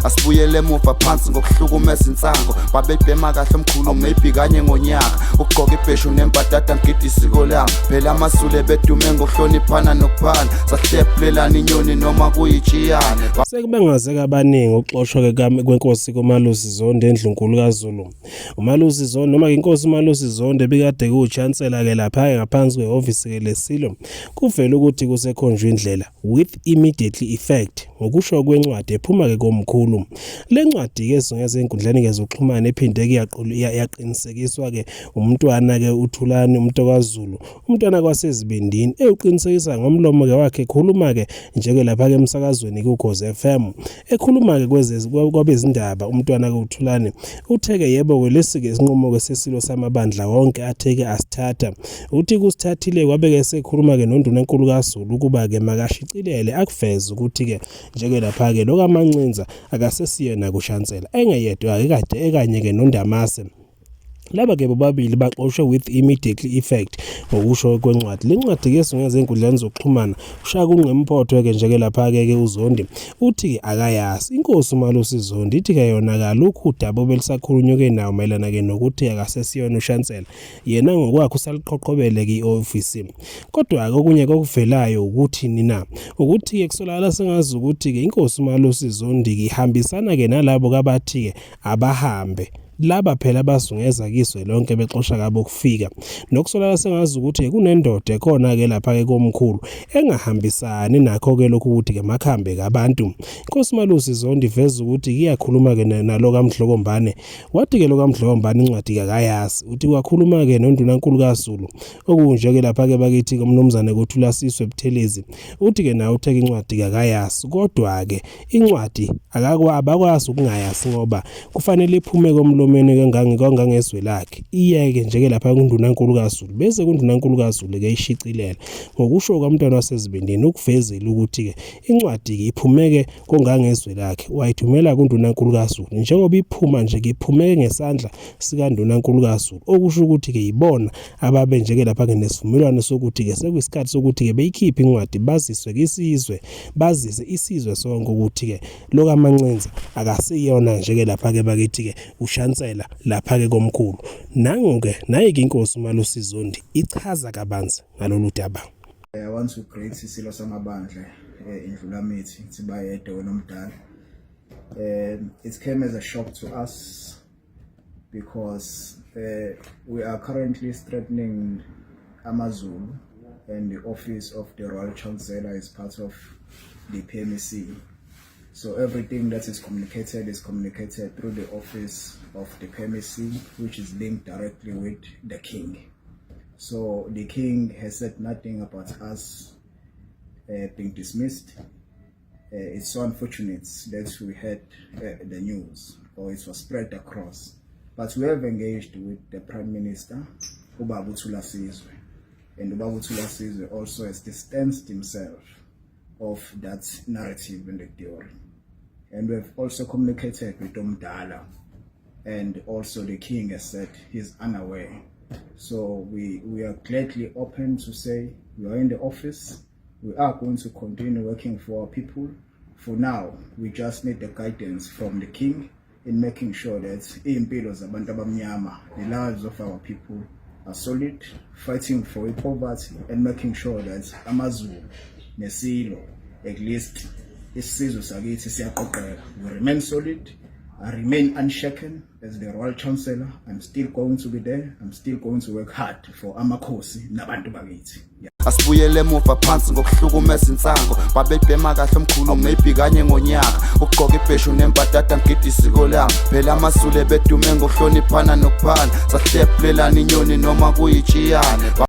Asibuyele emuva phansi ngokuhlukumeza insango. Babebhema kahle omkhulu, maybe kanye ngonyaka. Ukugqoka ibheshu nembadada, ngigida isiko lami. Phela amaZulu bedume ngokuhloniphana nokuphana. Sahlephulelana inyoni noma kuyitshiyane. Sekubengazeka abaningi ukuxoshwa kwenkosi kuMalusi Zondi eNdlunkulu kaZulu. UMalusi Zondi noma inkosi uMalusi Zondi ebikade kuwuchansela-ke lapha-ke ngaphansi kwehhovisi-ke leSilo, kuvele ukuthi kusekhonjwa indlela with immediately effect ngokusho kwencwadi ephuma-ke komkhulu. Le ncwadi-ke ezungeze enkundleni-ke zokuxhumana ephinde-ke yaqinisekiswa-ke umntwana-ke uThulani uMntokaZulu, umntwana kwaseZibindini, ewuqinisekisa ngomlomo-ke wakhe ekhuluma-ke njeke lapha-ke emsakazweni kuKhozi FM. Ekhuluma-ke kwabezindaba umntwana-ke uThulani uthe-ke yebo-ke lesi-ke isinqumo-ke sesilo samabandla wonke athe-ke asithatha. Uthi kusithathile wabe-ke esekhuluma-ke noNdunankulu kaZulu ukuba-ke makashicilele akuveze ukuthi-ke njeke lapha-ke lo kaMancinza akasesiyena kushansela engeyedwa-ke kade ekanye-ke noNdamase. Laba ke bobabili baxoshwe with immediately effect ngokusho kwencwadi. Le ncwadi ke esungeze enkundleni zokuxhumana ushaya kungqimphotho ke nje ke lapha ke ke uZondi uthi ke akayazi inkosi uMalusi Zondi ithi ke yona kalukho udaba obelisakhulunywa ke nawo mayelana ke nokuthi akasesiyona ushansela yena ngokwakhe usaliqhoqhobele ke i-ofisi. Kodwa ke okunye kokuvelayo ukuthi nina ukuthi ke kusolakala sengazi ukuthi ke inkosi uMalusi Zondi ke ihambisana ke nalabo kabathi ke abahambe laba phela bazungeza kizwe lonke bexosha kabo kufika nokusolala sengazi ukuthi kunendoda ekhona ke lapha ke komkhulu engahambisani nakho ke lokhu ukuthi ke makhambe kabantu. Inkosi Malusi Zondi iveza ukuthi iyakhuluma ke nalo kaMdlokombane, wathi ke lo kaMdlokombane incwadi kakayazi. Uthi wakhuluma ke noNdunankulu kaZulu okunje ke lapha ke bakithi ke uMnumzane Kuthula Siswe Buthelezi, uthi ke nawe uthe incwadi kakayazi, kodwa ke incwadi abakwazi ukungayazi ngoba kufanele iphume komlomeni kangangezwe lakhe iyeke nje-ke lapha kuNdunankulu kaZulu, bese kuNdunankulu kaZulu-ke ishicilela. Ngokusho kwamntwana waseZibindini ukuvezile ukuthi-ke incwadi-ke iphumeke kongangezwe lakhe wayithumela kuNdunankulu kaZulu, njengoba iphuma nje-ke iphumeke ngesandla sikaNdunankulu kaZulu, okusho ukuthi-ke yibona ababe nje-ke lapha-ke nesivumelwano sokuthi-ke sekuyisikhathi sokuthi-ke beyikhiphe incwadi baziswe kisizwe bazise isizwe sonke ukuthi-ke lo kaMancinza akasiyona nje-ke lapha-ke bakithi-ke ushansela lapha-ke komkhulu. Nangu-ke nayi-ke inkosi uMalusi Zondi ichaza kabanzi ngalolu daba. I want to greet isilo samabandla, iNdlulamithi Sibayede wena omdala. It came as a shock to us because we are currently strengthening AmaZulu and the office of the Royal Chancellor is part of the PMC. So everything that is communicated through the office of the PMC, which is linked directly with the king. So the king has said nothing about us being dismissed. It's so unfortunate that we had the news or it was spread across. But we have engaged with the Prime Minister, Ubaba Thulasizwe. And Ubaba Thulasizwe also has distanced himself of that narrative and the theory. And we have also communicated with Omdala, and also the king has said he's unaware. So we are gladly open to say we are in the office. We are going to continue working for our people. For now, we just need the guidance from the king in making sure that impilo zabantu abamnyama, the lives of our people are solid, fighting for poverty and making sure that amaZulu nesilo, at least isizwe sakithi siyaqoqeka. We remain solid. I remain unshaken as the Royal Chancellor. I'm still going to be there. I'm still going to work hard for amakhosi nabantu bakithi. Yeah. Asibuyele emuva phansi ngokuhlukumeza insango. Babebhema kahle omkhulu, maybe kanye ngonyaka. Ukugqoka ibheshu nembadada, ngigida isiko lami. Phela amaZulu bedume ngokuhloniphana nokuphana. Sahlephulelana inyoni noma kuyitshiyane.